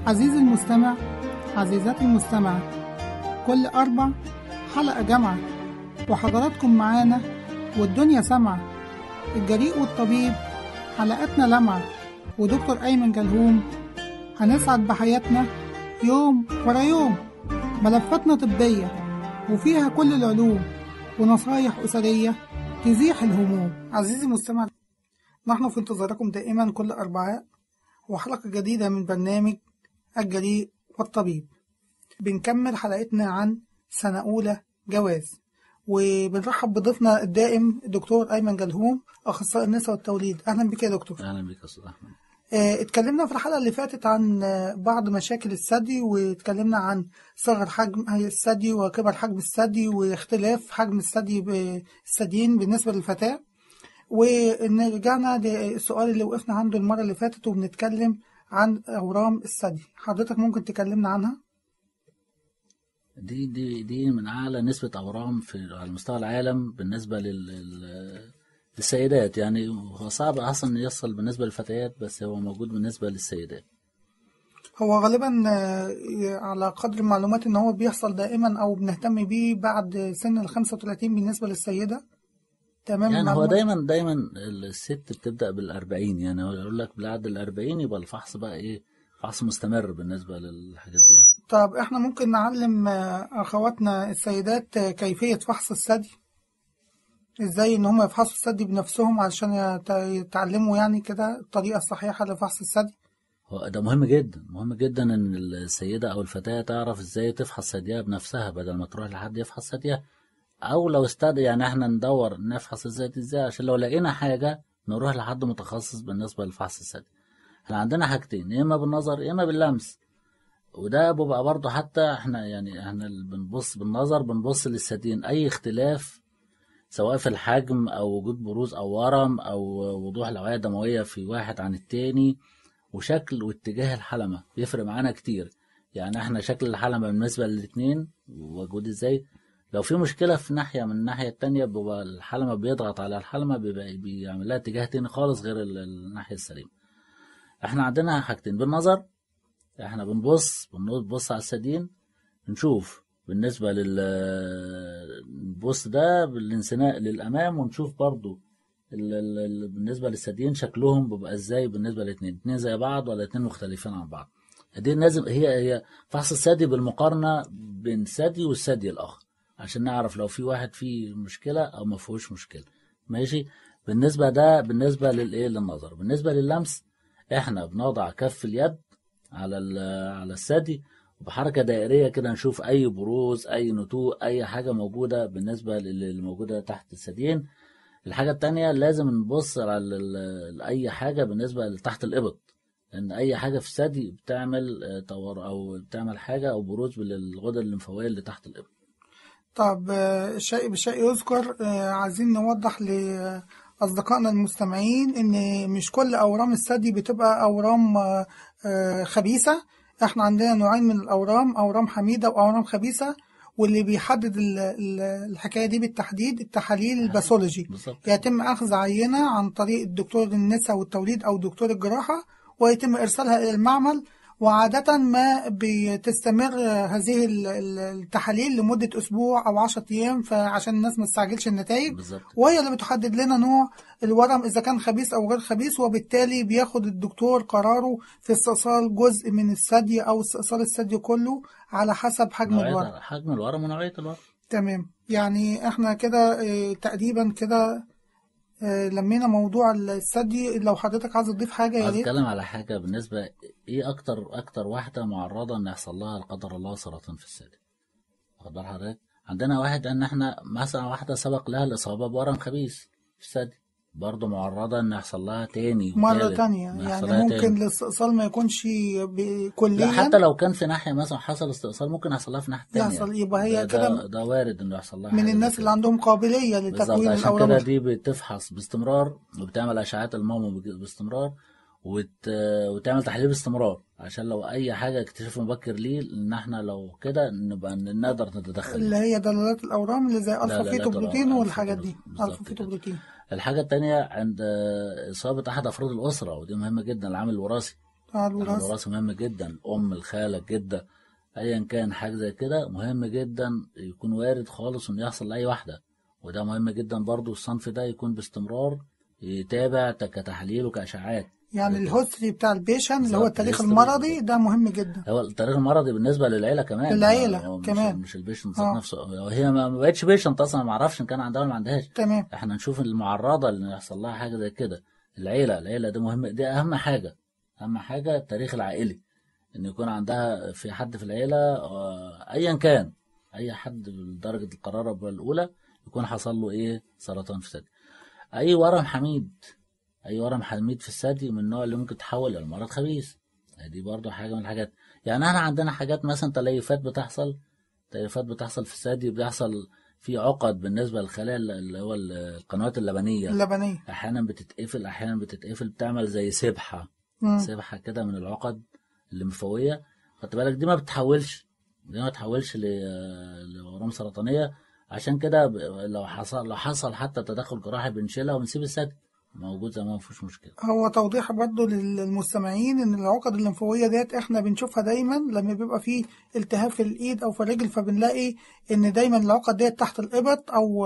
عزيزي المستمع، عزيزاتي المستمعة، كل أربع حلقة جامعة وحضراتكم معانا والدنيا سامعة. الجريء والطبيب حلقتنا لمعة، ودكتور أيمن جلهوم هنسعد بحياتنا يوم ورا يوم. ملفاتنا طبية وفيها كل العلوم ونصايح أسرية تزيح الهموم. عزيزي المستمع، نحن في انتظاركم دائما كل أربعاء وحلقة جديدة من برنامج الجريء والطبيب. بنكمل حلقتنا عن سنة أولى جواز، وبنرحب بضيفنا الدائم الدكتور أيمن جلهوم، أخصائي النساء والتوليد. أهلا بك يا دكتور. أهلا بك يا أستاذ أحمد. اتكلمنا في الحلقة اللي فاتت عن بعض مشاكل الثدي، واتكلمنا عن صغر حجم الثدي وكبر حجم الثدي واختلاف حجم الثدي الثديين بالنسبة للفتاة. ورجعنا للسؤال اللي وقفنا عنده المرة اللي فاتت، وبنتكلم عن أورام الثدي. حضرتك ممكن تكلمنا عنها؟ دي دي دي من أعلى نسبة أورام في على مستوى العالم بالنسبة للسيدات. يعني هو صعب أصلا يصل بالنسبة للفتيات، بس هو موجود بالنسبة للسيدات. هو غالبا على قدر المعلومات إن هو بيحصل دائما أو بنهتم بيه بعد سن 35 بالنسبة للسيدة. تمام. يعني هو دايما الست بتبدأ بال40، يعني هو يقول لك بعد 40 يبقى الفحص بقى إيه، فحص مستمر بالنسبة للحاجات دي. طب احنا ممكن نعلم اخواتنا السيدات كيفية فحص الثدي، ازاي ان هم يفحصوا الثدي بنفسهم علشان يتعلموا يعني كده الطريقة الصحيحة لفحص الثدي؟ هو ده مهم جدا، مهم جدا ان السيدة او الفتاة تعرف ازاي تفحص ثديها بنفسها بدل ما تروح لحد يفحص ثديها، او لو استدعى يعني احنا ندور نفحص الثدي ازاي عشان لو لقينا حاجة نروح لحد متخصص بالنسبة لفحص الثدي. احنا عندنا حاجتين، يا اما بالنظر يا اما باللمس، وده بيبقى برضه حتى احنا يعني احنا بنبص بالنظر، بنبص للثديين اي اختلاف سواء في الحجم او وجود بروز او ورم او وضوح الاوعية الدموية في واحد عن التاني، وشكل واتجاه الحلمة بيفرق معانا كتير. يعني احنا شكل الحلمة بالنسبة للاثنين وجود ازاي، لو في مشكلة في ناحية من الناحية التانية بيبقى الحلمة بيضغط على الحلمة، بيبقى بيعمل لها اتجاه تاني خالص غير الناحية السليمة. احنا عندنا حاجتين بالنظر، احنا بنبص على الثديين نشوف بالنسبة للبص ده بالانثناء للأمام، ونشوف برضو بالنسبة للثديين شكلهم بيبقى ازاي بالنسبة للاثنين، اتنين زي بعض ولا اتنين مختلفين عن بعض. دي لازم هي فحص الثدي بالمقارنة بين ثدي والثدي الآخر عشان نعرف لو في واحد فيه مشكلة أو ما فيهوش مشكلة. ماشي. بالنسبة ده بالنسبة للايه، للنظر. بالنسبة لللمس احنا بنضع كف اليد على الثدي وبحركة دائرية كده نشوف أي بروز، أي نتوء، أي حاجة موجودة بالنسبة للي موجودة تحت الثديين. الحاجة التانية لازم نبص على أي حاجة بالنسبة لتحت الإبط، لأن أي حاجة في الثدي بتعمل تور أو بتعمل حاجة أو بروز للغدد الليمفاوية اللي تحت الإبط. طب شيء بشيء يذكر، عايزين نوضح لأصدقائنا المستمعين إن مش كل أورام الثدي بتبقى أورام خبيثة. احنا عندنا نوعين من الأورام، أورام حميدة وأورام خبيثة، واللي بيحدد الحكاية دي بالتحديد التحاليل ال pathology. يتم أخذ عينة عن طريق الدكتور النساء والتوليد أو دكتور الجراحة، ويتم إرسالها إلى المعمل، وعادة ما بتستمر هذه التحاليل لمدة أسبوع أو 10 أيام، فعشان الناس ما تستعجلش النتائج. وهي اللي بتحدد لنا نوع الورم إذا كان خبيث أو غير خبيث، وبالتالي بياخد الدكتور قراره في استئصال جزء من الثدي أو استئصال الثدي كله على حسب حجم الورم، حجم الورم ونوعية الورم. تمام. يعني احنا كده تقريبا كده لمينا موضوع الثدي. لو حضرتك عايز تضيف حاجة يا ريت. اتكلم على حاجة بالنسبة ايه اكتر واحدة معرضه ان يحصل لها لا قدر الله سرطان في الثدي. واخد بال حضرتك؟ عندنا واحد ان احنا مثلا واحدة سبق لها الاصابة بورم خبيث في الثدي، برضه معرضه ان يحصل لها تاني مرة تانية. يعني ممكن الاستئصال ما يكونش كليا، حتى لو كان في ناحية مثلا حصل استئصال ممكن يحصل لها في ناحية تانية يحصل، يبقى هي كده ده وارد انه يحصل لها من الناس اللي عندهم قابلية لتكوين الاورام. عشان كده دي بتفحص باستمرار وبتعمل اشعاعات الماما باستمرار وتعمل تحاليل باستمرار، عشان لو اي حاجة اكتشاف مبكر ليه ان احنا لو كده نبقى نقدر نتدخل، اللي هي دلالات الاورام اللي زي alpha fetoprotein والحاجات دي، alpha fetoprotein. الحاجة الثانية عند اصابه احد افراد الاسرة، ودي مهمة جدا، العامل الوراثي. الوراثي. الوراثي مهم جدا، الام، الخالة، الجدة، ايا كان حاجة زي كده مهم جدا يكون وارد خالص انه يحصل لاي واحدة، وده مهم جدا برضو. الصنف ده يكون باستمرار يتابع كتحاليل وكاشعات. يعني ال history بتاع ال patient اللي هو التاريخ المرضي ده مهم جدا. هو التاريخ المرضي بالنسبة للعيلة كمان، للعيلة كمان، مش ال patient ذات نفسه. هي ما بقتش patient اصلا، ما اعرفش ان كان عندها ولا ما عندهاش. تمام. احنا نشوف المعرضه اللي يحصل لها حاجة زي كده. العيلة ده مهم، دي اهم حاجة، اهم حاجة التاريخ العائلي، ان يكون عندها في حد في العيلة ايا كان، اي حد بدرجة القرابة الاولى يكون حصل له ايه سرطان في الثدي. اي ورم حميد، اي ورم حميد في الثدي من النوع اللي ممكن تحول لمرض خبيث، دي برضو حاجة من الحاجات. يعني احنا عندنا حاجات مثلا تليفات بتحصل، تليفات بتحصل في الثدي، بيحصل في عقد بالنسبة للخلايا اللي هو القنوات اللبنيه، احيانا بتتقفل، احيانا بتتقفل، بتعمل زي سبحه، سبحه كده من العقد الليمفاويه، خدت بالك؟ دي ما بتتحولش، دي ما بتتحولش لاورام سرطانية. عشان كده لو حصل حتى تدخل جراحي بنشيلها ونسيب الثدي موجود زي ما فيش مشكلة. هو توضيح برضو للمستمعين ان العقد الليمفاويه ديت احنا بنشوفها دايما لما بيبقى فيه التهاب في الايد او في الرجل، فبنلاقي ان دايما العقد ديت تحت الابط او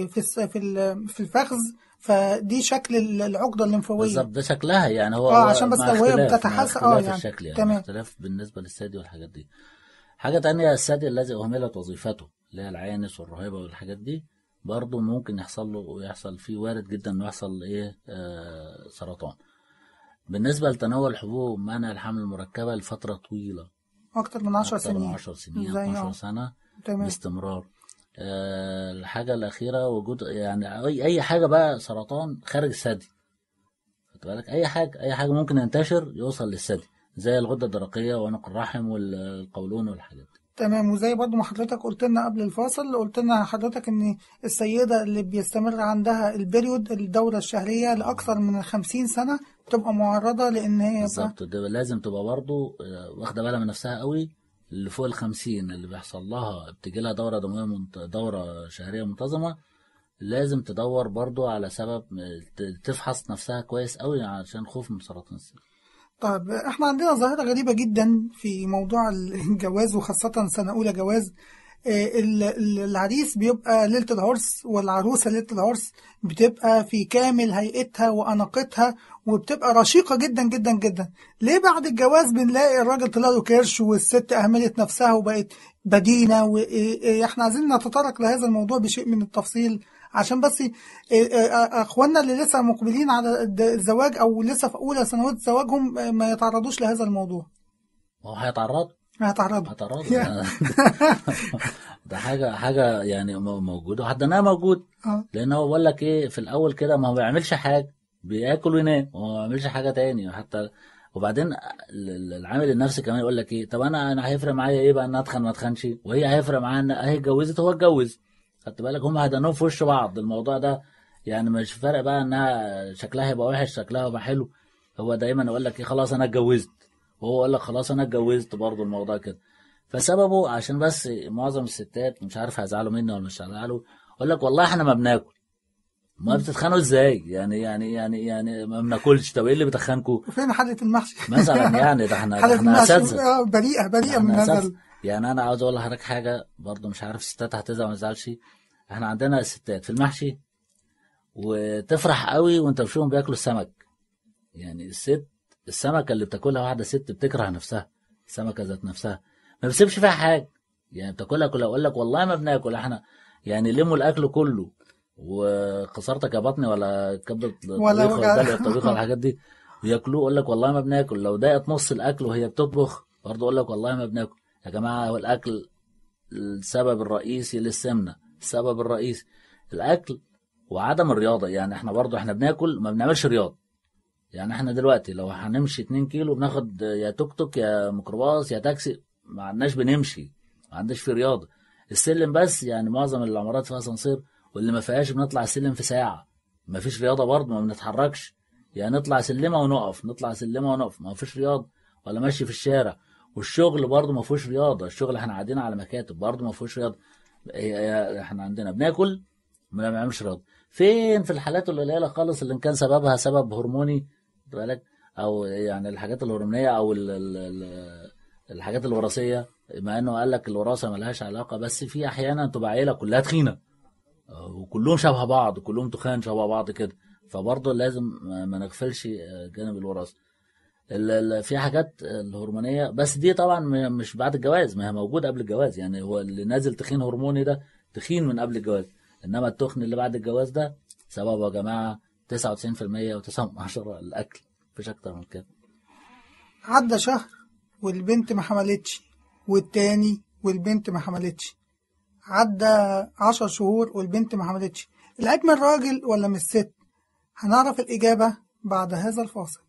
في الفخذ، فدي شكل العقدة الليمفاويه بالظبط، ده شكلها يعني. هو عشان بس لو هي بتتحسس يعني الشكل يعني. تمام. اختلاف بالنسبة للثدي والحاجات دي. حاجة تانية، الثدي الذي اهملت وظيفته اللي هي العانس والرهيبه والحاجات دي برضه ممكن يحصل له، ويحصل فيه وارد جدا انه يحصل ايه سرطان. بالنسبة لتناول حبوب منع الحمل المركبة لفترة طويلة، اكتر من 10 سنين، 10 سنين، 12 سنة. تمام. باستمرار. الحاجة الاخيرة وجود يعني اي حاجة بقى سرطان خارج الثدي، خد بالك، اي حاجة، اي حاجة ممكن ينتشر يوصل للثدي، زي الغدة الدرقية وعنق الرحم والقولون والحاجات دي. تمام. وزي برضو ما حضرتك قلت لنا قبل الفاصل، قلت لنا حضرتك ان السيدة اللي بيستمر عندها ال period، الدورة الشهرية لأكثر من 50 سنة، بتبقى معرضة لان هي بالظبط. ده لازم تبقى برضو واخدة بالها من نفسها قوي. اللي فوق 50 اللي بيحصل لها بتجي لها دورة دموية، دورة شهرية منتظمة، لازم تدور برضو على سبب، تفحص نفسها كويس قوي عشان خوف من سرطان الثدي. طيب احنا عندنا ظاهرة غريبة جدا في موضوع الجواز، وخاصة سنة أولى جواز. العريس بيبقى ليلة العرس والعروسة ليلة العرس بتبقى في كامل هيئتها وأناقتها، وبتبقى رشيقة جدا جدا جدا. ليه بعد الجواز بنلاقي الراجل طلع له كرش والست أهملت نفسها وبقت بدينة؟ واحنا عايزين نتطرق لهذا الموضوع بشيء من التفصيل، عشان بس اخواننا اللي لسه مقبلين على الزواج او لسه في اولى سنوات زواجهم ما يتعرضوش لهذا الموضوع. هو هيتعرضوا. ده حاجة يعني موجودة، وحتى انها موجود. لان هو بقول لك ايه في الاول كده، ما هو بيعملش حاجة، بياكل وينام، وما بيعملش حاجة تاني حتى. وبعدين العامل النفسي كمان يقول لك ايه، طب انا هيفرق معايا ايه بقى ان اتخن ما اتخنش، وهي هيفرق معاها ان هي اتجوزت هو اتجوز. خدت بالك؟ هم هدنوه في وش بعض الموضوع ده، يعني مش فارق بقى انها شكلها هيبقى وحش شكلها هيبقى حلو. هو دايما يقول لك ايه، خلاص انا اتجوزت، وهو يقول لك خلاص انا اتجوزت برضه الموضوع كده. فسببه عشان بس معظم الستات مش عارف هيزعلوا مني ولا مش هيزعلوا، يقول لك والله احنا ما بناكل. ما بتتخانقوا ازاي يعني يعني يعني يعني ما بناكلش، طب ايه اللي بتخانكوا؟ فين حله المحشي مثلا؟ يعني ده احنا اساتذة، بريئة من هذا. يعني انا عاوز اقول لحضرتك حاجة برضه، مش عارف الستات هتزعل ولا ما تزعلش. احنا عندنا الستات في المحشي وتفرح قوي وانت بتشوفهم بياكلوا السمك. يعني الست السمكة اللي بتاكلها واحدة ست بتكره نفسها، السمكة ذات نفسها ما بتسيبش فيها حاجة، يعني بتاكلها كلها. اقول لك والله ما بناكل احنا، يعني لموا الاكل كله وخسارتك يا بطني ولا كبده الطبيخ ولا دلق الطبيخ ولا الحاجات دي، وياكلوه. اقول لك والله ما بناكل. لو ضاقت نص الاكل وهي بتطبخ برضه اقول لك والله ما بناكل. يا جماعة هو الاكل السبب الرئيسي للسمنه، السبب الرئيسي الاكل وعدم الرياضة. يعني احنا برضه احنا بناكل ما بنعملش رياضة. يعني احنا دلوقتي لو هنمشي 2 كيلو بناخد يا توك توك يا ميكروباص يا تاكسي، ما عندناش بنمشي، ما عندناش في رياضة. السلم بس، يعني معظم العمارات فيها اسانسير، واللي ما فيهاش بنطلع السلم في ساعة. ما فيش رياضة برضه، ما بنتحركش، يعني نطلع سلمه ونقف، نطلع سلمه ونقف، ما فيش رياضة ولا ماشي في الشارع. والشغل برضه ما فيهوش رياضة، الشغل احنا قاعدين على مكاتب برضه ما فيهوش رياضة. احنا عندنا بناكل ما بنعملش رياضة. فين في الحالات القليلة خالص اللي كان سببها سبب هرموني بالك، او يعني الحاجات الهرمونيه او الحاجات الوراثية، مع انه قال لك الوراثة ملهاش علاقة، بس في احيانا تبقى عيله كلها تخينة وكلهم شبه بعض، كلهم تخان شبه بعض كده، فبرضه لازم ما نغفلش جانب الوراثة. في حاجات الهرمونيه، بس دي طبعا مش بعد الجواز، ما هي موجودة قبل الجواز. يعني هو اللي نازل تخين هرموني ده تخين من قبل الجواز، انما التخن اللي بعد الجواز ده سببه يا جماعة 99.9 الاكل، مفيش اكتر من كده. عدى شهر والبنت ما حملتش، والتاني والبنت ما حملتش، عدى 10 شهور والبنت ما حملتش. العيب من الراجل ولا من الست؟ هنعرف الإجابة بعد هذا الفاصل.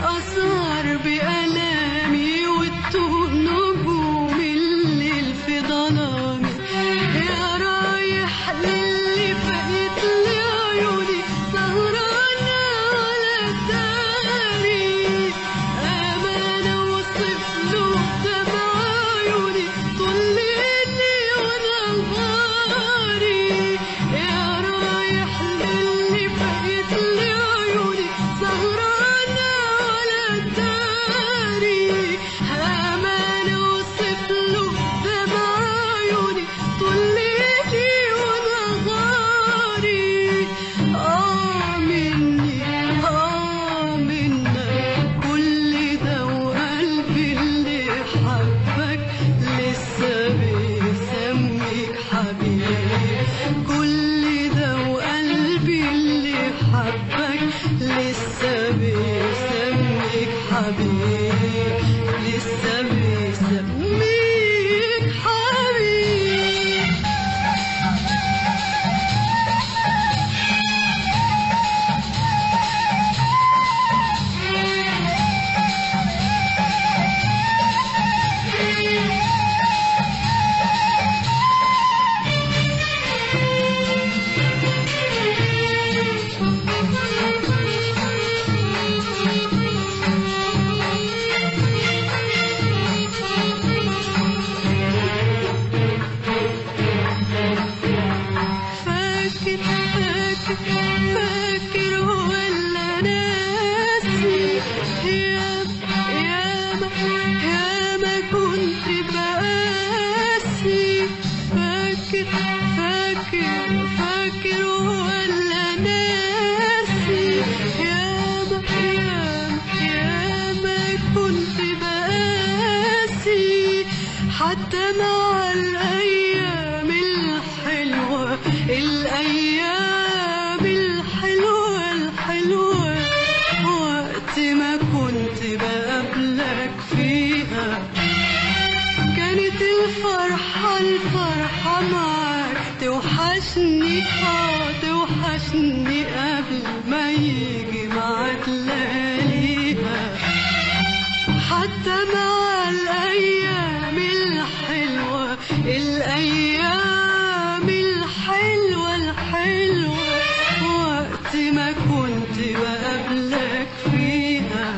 أسهر بألامي وتوه نجوم الليل. حبيب، لسه بيسميك حبيب. فاكر فاكر فاكر ولا ناسي، ياما ياما ياما كنت بقاسي. فاكر فاكر فاكر ولا ناسي، ياما ياما ياما كنت بقاسي. حتى مع الأيام الحلوة، الأيام الحلوة الحلوة، وقت ما كنت بقابلك فيها كانت الفرحة الفرحة معاك توحشني، توحشني قبل ما يجي ميعاد لياليها. حتى مع الأيام الحلوة، الأيام الحلوة الحلوة، وقت ما كنت بقابلك فيها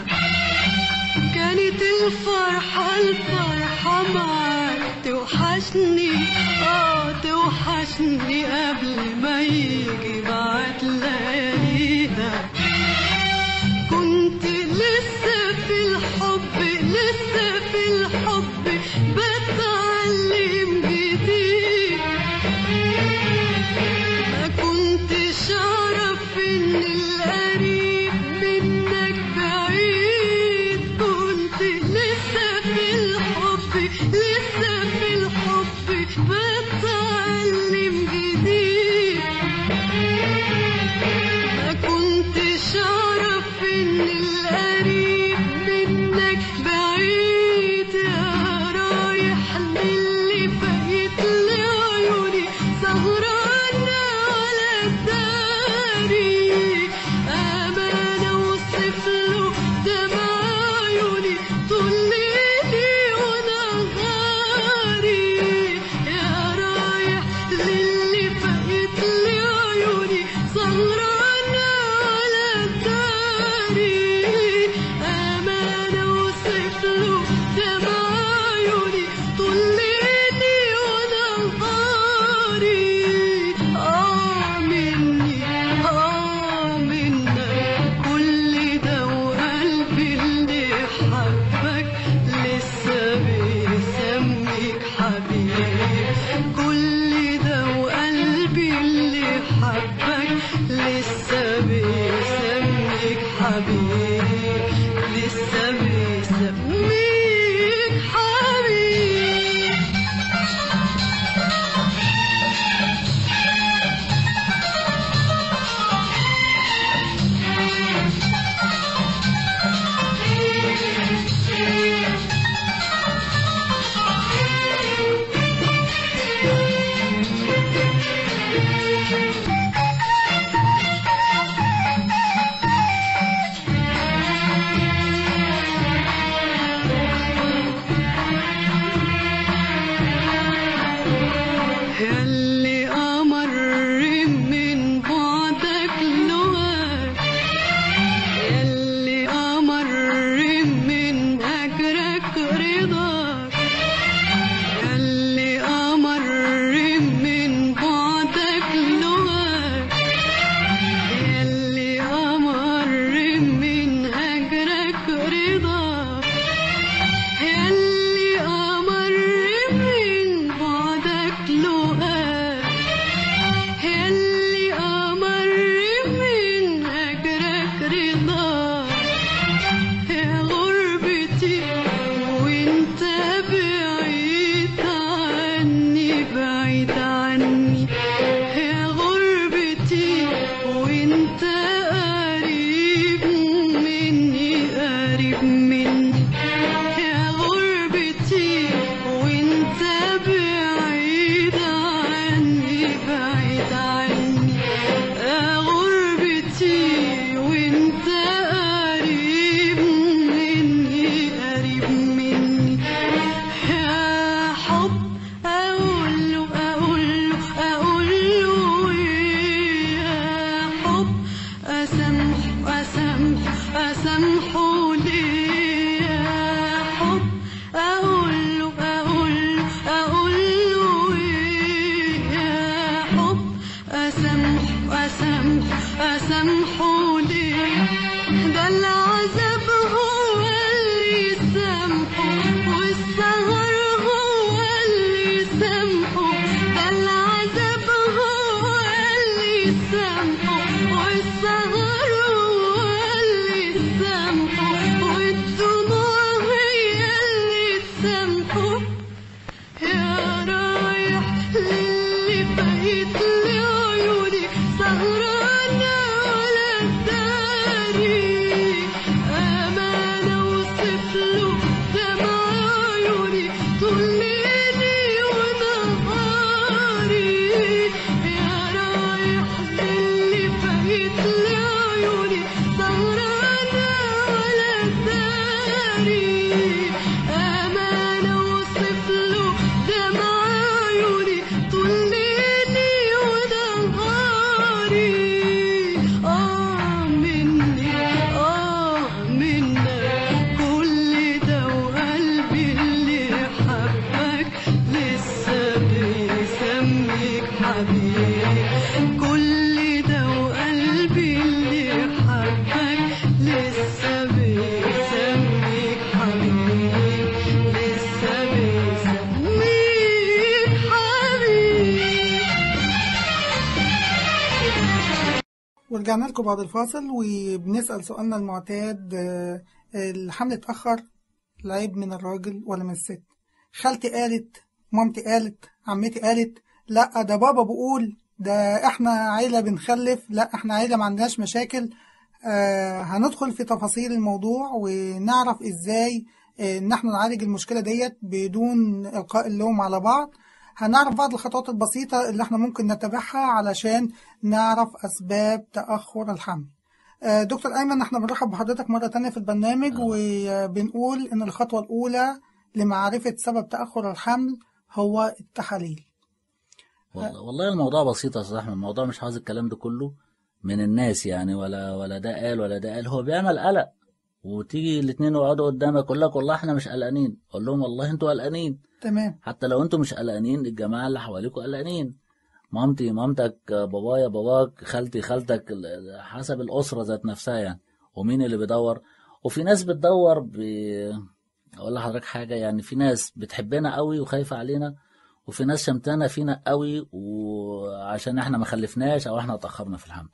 كانت الفرحة الفرحة معاك توحشني، توحشني قبل ما يجي ميعاد لياليها. كنت لسه في الحب، لسه في الحب بتعلم جديد، ما كنتش أعرف إن القريب منك بعيد. كنت لسه في الحب، لسه في الحب بتعلم جديد، ما كنتش أعرف إن القريب منك بعيد. يا رايح للي فايت لعيوني سهرانة على الداري، أمانة أوصف له دمع عيوني طول ليلي ونهاري. يا رايح للي فايت لعيوني سهرانة على الداري، أمانة أوصف له دمع عيوني طول ليلي ونهاري. مني منك كل ده، وقلبي اللي حبك لسه بيسميك حبيب. كل ده وقلبي اللي حبك لسه بيسميك حبيب، لسه بيسميك حبيب. قريب مني، يا غربتي وانت بعيد عني، بعيد عني، يا غربتي وانت قريب مني، قريب مني. يا حب أقوله أقوله أقوله إيه، يا حب أسامحه أسامحه أسامحه ليه، يا حب أقوله أقوله أقوله إيه، يا حب أسامحه أسامحه أسامحه ليه، ده العذاب هو اللي يسامحه، والسهر هو اللي يسامحه، ده العذاب هو اللي يسامحه، والسهر هو اللي يسامحه، والدموع هي اللي تسامحه. يا رايح للي فايت لعيوني سهرانة ولا داري، أمانة أوصف له دمع عيوني طول ليلي ونهاري. يا رايح للي فايت لعيوني سهرانة ولا داري، أمانة أوصف له دمع عيوني طول ليلي ونهاري. آه مني، آه منك، كل ده وقلبي اللي حبك لسه بيسميك حبيب، كل ده وقلبي اللي حبك لسه بيسميك حبيب، لسه بيسميك حبيب. ورجعنا لكم بعد الفاصل وبنسأل سؤالنا المعتاد، الحمل اتأخر، العيب من الراجل ولا من الست؟ خالتي قالت، مامتي قالت، عمتي قالت، لا ده بابا بيقول، ده احنا عيلة بنخلف، لا احنا عيلة ما عندناش مشاكل. هندخل في تفاصيل الموضوع ونعرف ازاي ان احنا نعالج المشكلة ديت بدون إلقاء اللوم على بعض. هنعرف بعض الخطوات البسيطة اللي احنا ممكن نتبعها علشان نعرف أسباب تأخر الحمل. دكتور أيمن، احنا بنرحب بحضرتك مرة تانية في البرنامج، وبنقول إن الخطوة الأولى لمعرفة سبب تأخر الحمل هو التحاليل. والله الموضوع بسيط يا استاذ احمد، الموضوع مش عاوز الكلام ده كله من الناس يعني، ولا ده قال ولا ده قال، هو بيعمل قلق، وتيجي الاثنين يقعدوا قدامك يقول لك والله احنا مش قلقانين، اقول لهم والله انتوا قلقانين. تمام. حتى لو انتوا مش قلقانين، الجماعة اللي حواليكوا قلقانين، مامتي مامتك، بابايا باباك، خالتي خالتك، حسب الاسرة ذات نفسها يعني، ومين اللي بيدور. وفي ناس بتدور اقول لحضرتك حاجة يعني، في ناس بتحبنا قوي وخايفة علينا، وفي ناس شمتانه فينا قوي وعشان احنا ما خلفناش او احنا اتاخرنا في الحمل.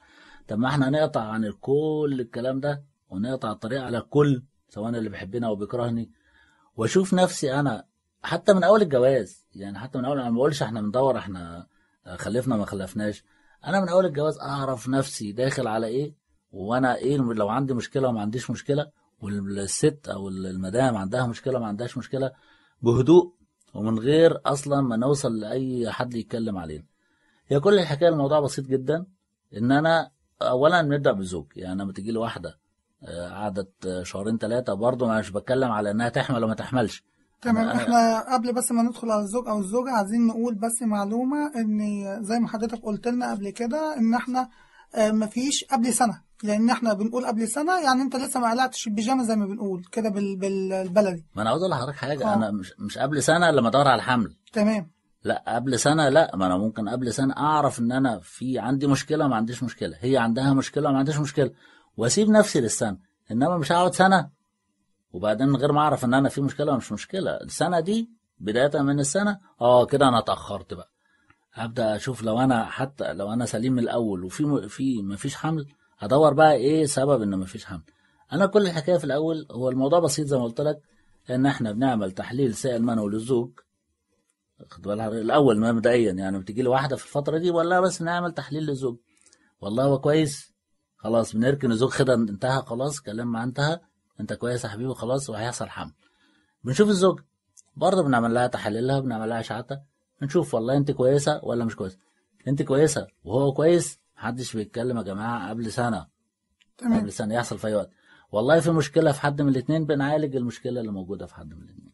طب ما احنا نقطع عن الكل الكلام ده، ونقطع الطريق على الكل، سواء اللي بيحبنا او بيكرهني، واشوف نفسي انا حتى من اول الجواز يعني، حتى من اول، انا ما بقولش احنا بندور احنا خلفنا ما خلفناش، انا من اول الجواز اعرف نفسي داخل على ايه، وانا ايه لو عندي مشكلة وما عنديش مشكلة، والست او المدام عندها مشكلة ما عندهاش مشكلة، بهدوء ومن غير اصلا ما نوصل لاي حد يتكلم علينا. هي كل الحكاية الموضوع بسيط جدا، ان انا اولا نبدا بالزوج. يعني لما تيجي لي واحدة قعدت شهرين ثلاثة، برضه مش بتكلم على انها تحمل وما تحملش. تمام. احنا قبل بس ما ندخل على الزوج او الزوجة، عايزين نقول بس معلومة، ان زي ما حضرتك قلت لنا قبل كده، ان احنا مفيش قبل سنة، لان احنا بنقول قبل سنة يعني انت لسه ما قلعتش البيجامة زي ما بنقول كده بالبلدي. ما انا عاوز اقول لحضرتك حاجة، انا مش قبل سنة لما ادور على الحمل. تمام. لا قبل سنة، لا ما انا ممكن قبل سنة اعرف ان انا في عندي مشكلة ما عنديش مشكلة، هي عندها مشكلة ما عندهاش مشكلة، واسيب نفسي للسنة، انما مش هقعد سنة وبعدين من غير ما اعرف ان انا في مشكلة ومش مشكلة. السنة دي بداية من السنة كده انا اتاخرت بقى، هبدا اشوف لو انا حتى لو انا سليم من الاول وفي في مفيش حمل، هدور بقى ايه سبب ان مفيش حمل. انا كل الحكاية في الاول هو الموضوع بسيط زي ما قلت لك، ان احنا بنعمل تحليل سائل منوي للزوج، خد بالك الاول مبدئيا يعني، بتيجي لي واحدة في الفترة دي ولا بس نعمل تحليل للزوج، والله هو كويس، خلاص بنركن الزوج كده انتهى، خلاص كلام ما انتهى، انت كويس يا حبيبي خلاص وهيحصل حمل. بنشوف الزوجة برضه بنعمل لها تحاليلها، بنعمل لها اشعتها، نشوف والله انت كويسة ولا مش كويسة. انت كويسة وهو كويس، محدش بيتكلم يا جماعة قبل سنة. تمام. قبل سنة يحصل في اي وقت. والله في مشكلة في حد من الاثنين، بنعالج المشكلة اللي موجودة في حد من الاثنين.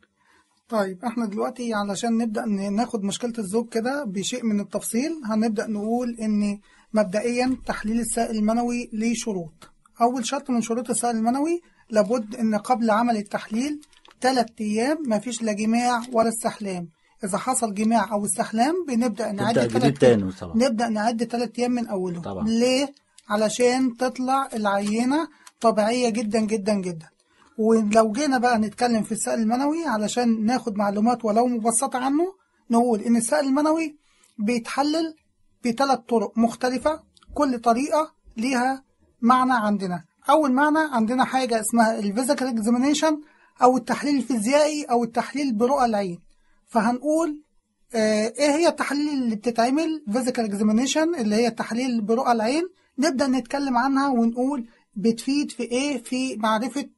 طيب احنا دلوقتي علشان نبدأ ناخد مشكلة الزوج كده بشيء من التفصيل، هنبدأ نقول ان مبدئيا تحليل السائل المنوي ليه شروط. اول شرط من شروط السائل المنوي لابد ان قبل عمل التحليل 3 أيام مفيش لا جماع ولا استحلام. اذا حصل جماع او استحلام بنبدأ نعد 3 أيام، نبدأ نعد 3 أيام من اوله. طبعا. ليه؟ علشان تطلع العينة طبيعية جدا جدا جدا. ولو جينا بقى نتكلم في السائل المنوي علشان ناخد معلومات ولو مبسطة عنه، نقول إن السائل المنوي بيتحلل ب3 طرق مختلفة، كل طريقة ليها معنى عندنا. أول معنى عندنا حاجة اسمها ال physical examination أو التحليل الفيزيائي أو التحليل برؤى العين. فهنقول إيه هي التحليل اللي بتتعمل physical examination اللي هي التحليل برؤى العين، نبدأ نتكلم عنها ونقول بتفيد في إيه في معرفة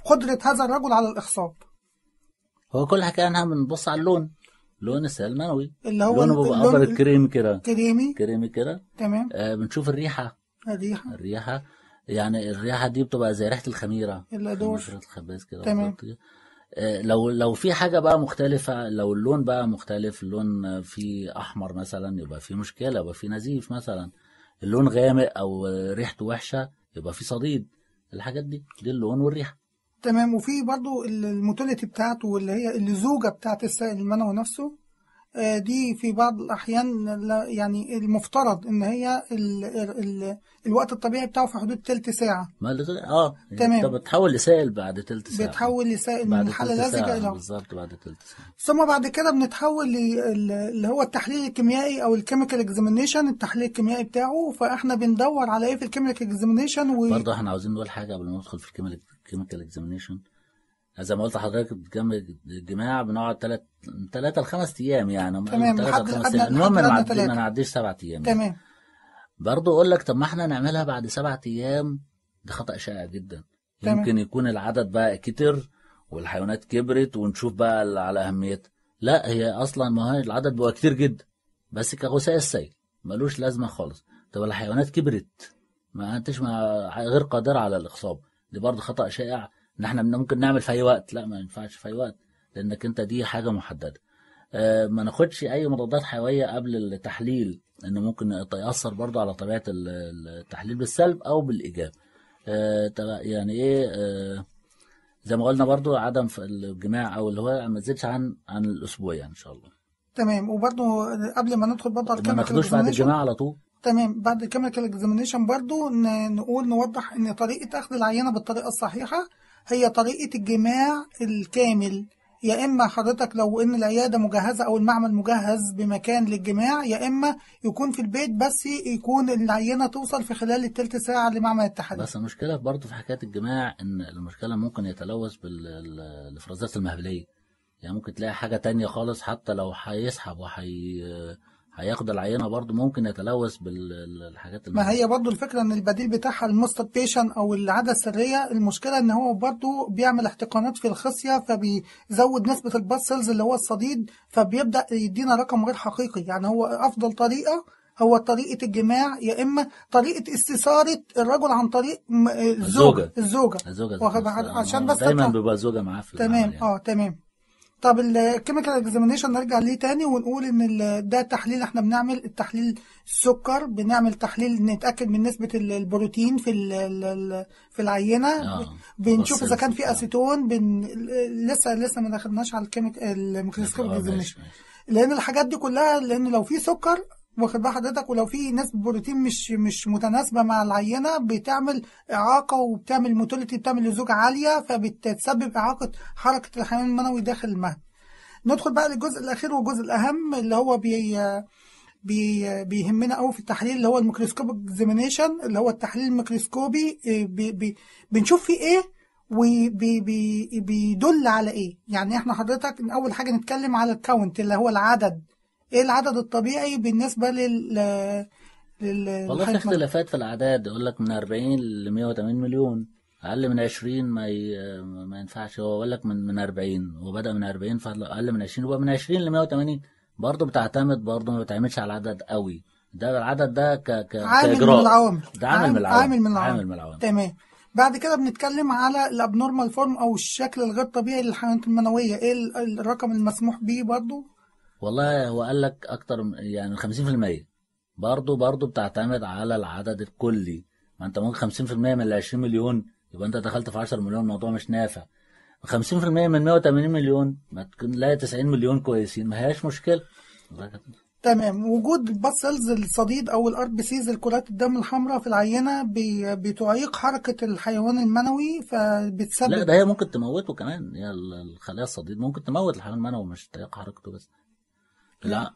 قدرة هذا الرجل على الإخصاب. هو كل حكاية عنها بنبص على اللون، لون السائل المنوي اللي هو لونه بيبقى أبر كريم كده، كريمي كده. تمام. بنشوف الريحة. الريحة يعني الريحة دي بتبقى زي ريحة الخميرة، الأدور، ريحة الخباز كده. تمام. لو في حاجة بقى مختلفة، لو اللون بقى مختلف، اللون فيه أحمر مثلا يبقى في مشكلة، يبقى في نزيف مثلا. اللون غامق أو ريحته وحشة يبقى في صديد. الحاجات دي اللون والريحه. تمام. وفي برضو ال motility بتاعته واللي هي اللزوجه بتاعت السائل المنوي نفسه، دي في بعض الاحيان يعني المفترض ان هي ال ال الوقت الطبيعي بتاعه في حدود تلت ساعة. تمام. طب بتحول لسائل بعد تلت ساعة، بتحول لسائل من حاله لزجه الى بالظبط بعد تلت ساعة. ثم بعد كده بنتحول اللي هو التحليل الكيميائي او ال chemical examination، التحليل الكيميائي بتاعه. فاحنا بندور على ايه في ال chemical examination؟ برضه احنا عاوزين نقول حاجة قبل ما ندخل في ال chemical examination. زي ما قلت لحضرتك الجماع بنقعد 3 ل 5 ايام يعني. تمام. 3 ل 5 ايام، المهم ما نعديش 7 ايام. تمام. يعني. برضه اقول لك طب ما احنا نعملها بعد 7 ايام، ده خطأ شائع جدا. تمام. يمكن يكون العدد بقى كتر والحيوانات كبرت ونشوف بقى على اهميتها. لا، هي اصلا ما هي العدد بقى كتير جدا، بس كغثاء السيل ملوش لازمه خالص. طب الحيوانات كبرت، ما انتش غير قادرة على الاخصاب، دي برضه خطأ شائع ان احنا ممكن نعمل في اي وقت. لا، ما ينفعش في اي وقت، لانك انت دي حاجة محددة. ما ناخدش اي مضادات حيوية قبل التحليل، لانه ممكن ياثر برضو على طبيعة التحليل بالسلب او بالايجاب. يعني ايه، زي ما قلنا برضو عدم الجماع او اللي هو ما تزيدش عن الاسبوع يعني ان شاء الله. تمام. وبرضو قبل ما ندخل برضو على ما ناخدوش بعد الجماع على طول. تمام. بعد ال chemical examination برضو نقول نوضح ان طريقه اخذ العينة بالطريقة الصحيحة هي طريقة الجماع الكامل. يا إما حضرتك لو إن العيادة مجهزة أو المعمل مجهز بمكان للجماع، يا إما يكون في البيت بس يكون العينة توصل في خلال التلت ساعة لمعمل التحاليل. بس المشكلة برضو في حكاية الجماع إن المشكلة ممكن يتلوث بالإفرازات المهبلية، يعني ممكن تلاقي حاجة تانية خالص، حتى لو هيسحب هياخد العينة برضو ممكن يتلوث بالحاجات. ما هي برضو الفكرة ان البديل بتاعها ال masturbation او العادة السرية، المشكلة ان هو برضو بيعمل احتقانات في الخصيه، فبيزود نسبه ال pus cells اللي هو الصديد، فبيبدا يدينا رقم غير حقيقي. يعني هو افضل طريقه هو طريقه الجماع، يا اما طريقه استثاره الرجل عن طريق الزوجة عشان بس دايما بيبقى الزوجة معاه في تمام. يعني. تمام. طب ال chemical examination نرجع ليه تاني ونقول ان ده تحليل، احنا بنعمل التحليل السكر، بنعمل تحليل نتاكد من نسبه البروتين في في العينة، بنشوف اذا كان في اسيتون، لسه ما دخلناش على ال microscopic examination، لان الحاجات دي كلها، لان لو في سكر واخد بال حضرتك ولو في نسبه بروتين مش متناسبة مع العينة بتعمل اعاقه وبتعمل motility، بتعمل لزوجه عالية، فبتسبب اعاقه حركة الحيوان المنوي داخل المهبل. ندخل بقى للجزء الاخير والجزء الاهم اللي هو بي بي بيهمنا قوي في التحليل، اللي هو ال microscopic examination، اللي هو التحليل الميكروسكوبي. بي بي بنشوف فيه ايه وبيدل على ايه. يعني احنا حضرتك اول حاجة نتكلم على ال count اللي هو العدد، ايه العدد الطبيعي بالنسبة لل والله في اختلافات في الاعداد، يقول لك من 40 ل 180 مليون. اقل من 20 ما ينفعش. هو قال لك من 40، هو بدا من 40، فاقل من 20 يبقى من 20 ل 180. برضه بتعتمد، برضه ما بتعملش على العدد قوي ده، العدد ده عامل من العوامل، ده عامل من العوامل. تمام. بعد كده بنتكلم على ال abnormal form او الشكل الغير طبيعي للحيوانات المنوية. ايه الرقم المسموح بيه برضه؟ والله هو قال لك اكتر يعني 50%. برضه بتعتمد على العدد الكلي. ما انت ممكن 50% من ال 20 مليون يبقى انت دخلت في 10 مليون، الموضوع مش نافع. 50% من 180 مليون ما تكون لا 90 مليون كويسين، ما هياش مشكلة. تمام. وجود ال pus cells الصديد او ال RBCs الكرات الدم الحمراء في العينة بتعيق حركة الحيوان المنوي، فبتسبب لا ده هي ممكن تموته كمان. هي الخلايا الصديد ممكن تموت الحيوان المنوي، مش تعيق حركته بس.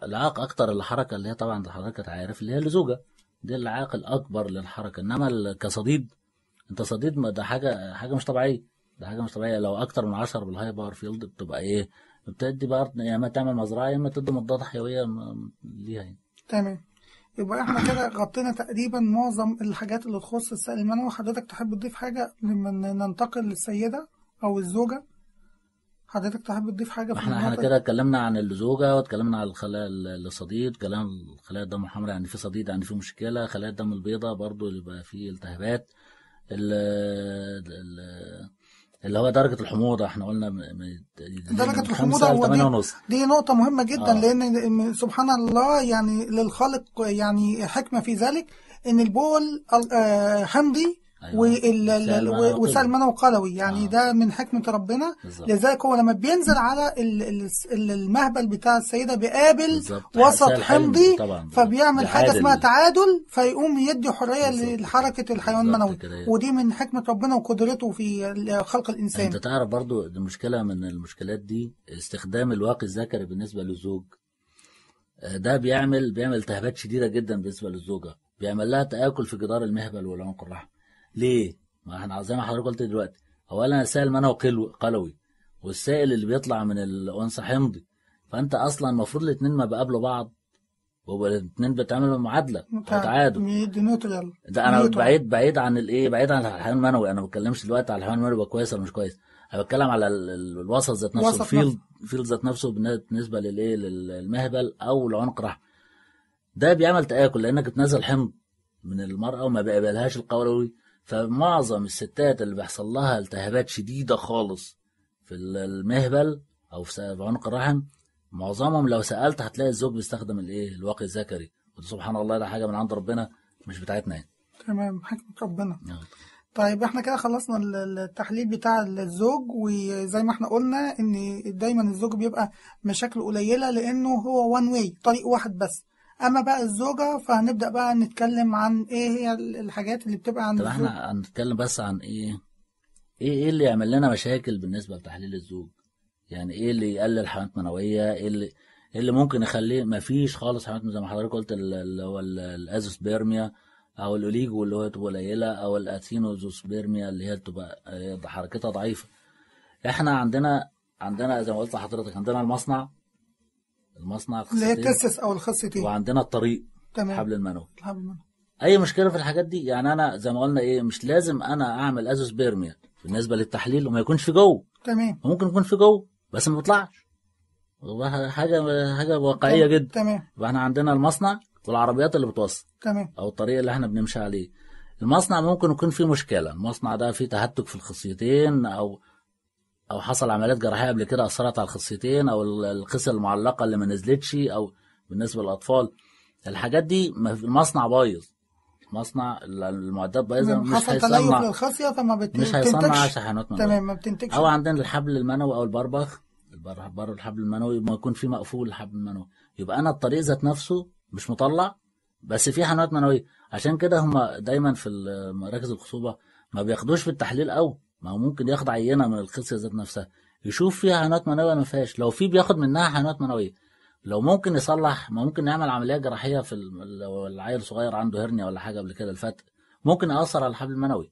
العائق اكتر الحركة اللي هي طبعا حضرتك عارف اللي هي اللزوجه دي، العائق الاكبر للحركة. انما كصديد، انت صديد ده حاجة مش طبيعية، ده حاجة مش طبيعية. لو اكتر من 10 بال high power field بتبقى ايه، بتدي برضه يا اما تعمل مزرعة يا اما تدي مضادات حيوية ليها يعني. تمام. يبقى احنا كده غطينا تقريبا معظم الحاجات اللي تخص السائل المنوي. حضرتك تحب تضيف حاجة لما ننتقل للسيدة او الزوجة؟ حضرتك تحب تضيف حاجة في احنا كده اتكلمنا عن اللزوجه، واتكلمنا على الخلايا الصديد، اتكلمنا عن خلايا الدم الحمراء يعني في صديد يعني في مشكلة، خلايا الدم البيضاء برضو اللي بقى فيه التهابات، اللي هو درجة الحموضة. احنا قلنا درجة الحموضة دي نقطة مهمة جدا. لأن سبحان الله يعني للخالق يعني حكمة في ذلك، إن البول حمضي. أيوة. وسائل منوي قلوي يعني. ده من حكمة ربنا. بالزبط. لذلك هو لما بينزل على المهبل بتاع السيدة بيقابل وسط حمضي، فبيعمل حاجة اسمها تعادل، فيقوم يدي حرية لحركة الحيوان المنوي. ودي من حكمة ربنا وقدرته في خلق الإنسان. انت تعرف برضو المشكلة من المشكلات دي استخدام الواقي الذكري بالنسبة للزوج. ده بيعمل التهابات شديدة جدا بالنسبة للزوجة، بيعمل لها تآكل في جدار المهبل والعنق الرحم. ليه؟ ما احنا زي ما حضرتك قلت دلوقتي، اولا السائل منوي قلوي، والسائل اللي بيطلع من الانثى حمضي، فانت اصلا المفروض الاثنين ما بيقابلوا بعض، والاثنين بيتعملوا معادلة وتعادل. ده انا بعيد عن الايه، بعيد عن الحيوان المنوي. انا ما بتكلمش دلوقتي على الحيوان المنوي يبقى كويس ولا مش كويس، انا بتكلم على الوسط ذات نفسه، ال field ذات نفسه بالنسبة للايه، للمهبل او العنق رحم. ده بيعمل تآكل لانك بتنزل حمض من المراة وما بيقابلهاش القلوي. فمعظم الستات اللي بيحصل لها التهابات شديدة خالص في المهبل أو في عنق الرحم، معظمهم لو سألت هتلاقي الزوج بيستخدم الايه، الواقي الذكري. وده سبحان الله ده حاجة من عند ربنا مش بتاعتنا يعني. تمام، حكمة ربنا. طيب احنا كده خلصنا التحليل بتاع الزوج، وزي ما احنا قلنا ان دايما الزوج بيبقى مشاكله قليلة لانه هو one way، طريق واحد بس. اما بقى الزوجة فهنبدأ بقى نتكلم عن ايه هي الحاجات اللي بتبقى عند طب الزوج. احنا هنتكلم بس عن ايه ايه اللي يعمل لنا مشاكل بالنسبة لتحليل الزوج، يعني ايه اللي يقلل حملات منوية، ايه اللي ممكن يخليه ما فيش خالص حملات زي ما حضرتك قلت، اللي هو ال azoospermia او ال oligo اللي هو تبقى قليلة، او ال asthenozoospermia اللي هي تبقى حركتها ضعيفة. احنا عندنا زي ما قلت لحضرتك عندنا المصنع اللي هي ال testis او الخصيتين، وعندنا الطريق. تمام. الحبل المنوي. اي مشكلة في الحاجات دي، يعني انا زي ما قلنا ايه، مش لازم انا اعمل azoospermia بالنسبة للتحليل وما يكونش في جوه. تمام. ممكن يكون في جوه بس ما بيطلعش، حاجة واقعية جدا. تمام. يبقى احنا عندنا المصنع والعربيات اللي بتوصل. تمام. او الطريق اللي احنا بنمشي عليه. المصنع ممكن يكون فيه مشكلة، المصنع ده فيه تهتك في الخصيتين، او حصل عمليات جراحية قبل كده اثرت على الخصيتين، او الخصيه المعلقة اللي ما نزلتش، او بالنسبة للاطفال الحاجات دي. المصنع بايظ، المصنع المعدات بايظة، مش هيصنع للخصيه، فما مش هيصنع شحنات منويه. تمام، ما بتنتجش. او عندنا الحبل المنوي او البربخ، بر الحبل المنوي ما يكون فيه مقفول الحبل المنوي، يبقى انا الطريق ذات نفسه مش مطلع بس فيه حملات منويه. عشان كده هم دايما في مراكز الخصوبة ما بياخدوش في التحليل، او ما هو ممكن ياخد عينه من الخصيه ذات نفسها يشوف فيها حملات منويه ولا ما فيهاش، لو في بياخد منها حملات منويه. لو ممكن يصلح، ما ممكن نعمل عملية جراحية في لو العيل صغير عنده هرنيا ولا حاجة قبل كده، الفتق ممكن ياثر على الحبل المنوي،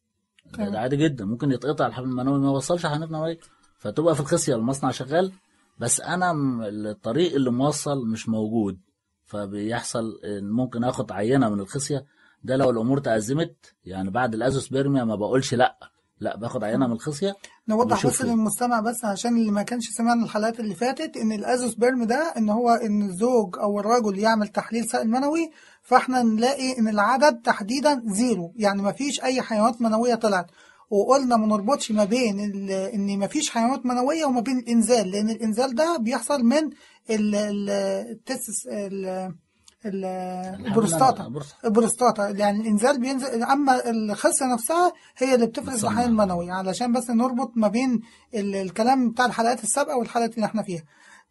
ده عادي جدا، ممكن يتقطع الحبل المنوي ما يوصلش حملات منويه، فتبقى في الخصيه المصنع شغال بس انا الطريق اللي موصل مش موجود، فبيحصل ممكن اخد عينه من الخصيه. ده لو الامور تأزمت، يعني بعد ال azoospermia ما بقولش لا، لا، باخد عينه من الخصيه. نوضح بس للمستمع، بس عشان اللي ما كانش سمعنا الحلقات اللي فاتت، ان ال azoosperm ده ان هو ان الزوج او الرجل يعمل تحليل سائل منوي، فاحنا نلاقي ان العدد تحديدا zero، يعني ما فيش اي حيوانات منويه طلعت. وقلنا ما نربطش ما بين ان ما فيش حيوانات منويه وما بين الانزال، لان الانزال ده بيحصل من ال testis، البروستاتا، يعني الانزال بينزل، اما الخصيه نفسها هي اللي بتفرز الحيوان المنوي، علشان بس نربط ما بين الكلام بتاع الحلقات السابقة والحلقات اللي احنا فيها.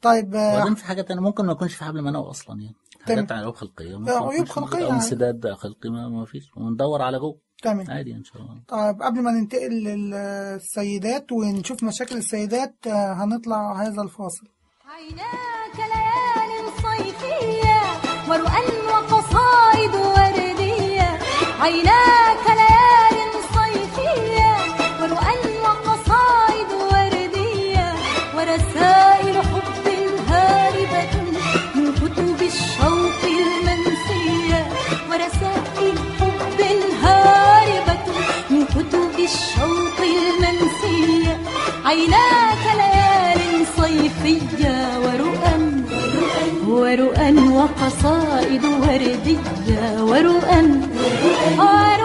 طيب، وبعدين في حاجة تانية ممكن ما يكونش في حبل منوي اصلا، يعني حاجات عيوب خلقية، عيوب خلقية او انسداد خلقي، ما فيش، وندور على جوه. تمام، عادي ان شاء الله. طيب قبل ما ننتقل للسيدات ونشوف مشاكل السيدات، هنطلع هذا الفاصل. عيناك ليال صيفية ورؤى وقصائد وردية، عيناك ليال صيفية ورؤى وقصائد وردية، ورسائل حب هاربة من كتب الشوق المنسية، ورسائل حب هاربة من كتب الشوق المنسية، عيناك ليال صيفية ورؤى ورؤى وقصائد وردية، ورؤى.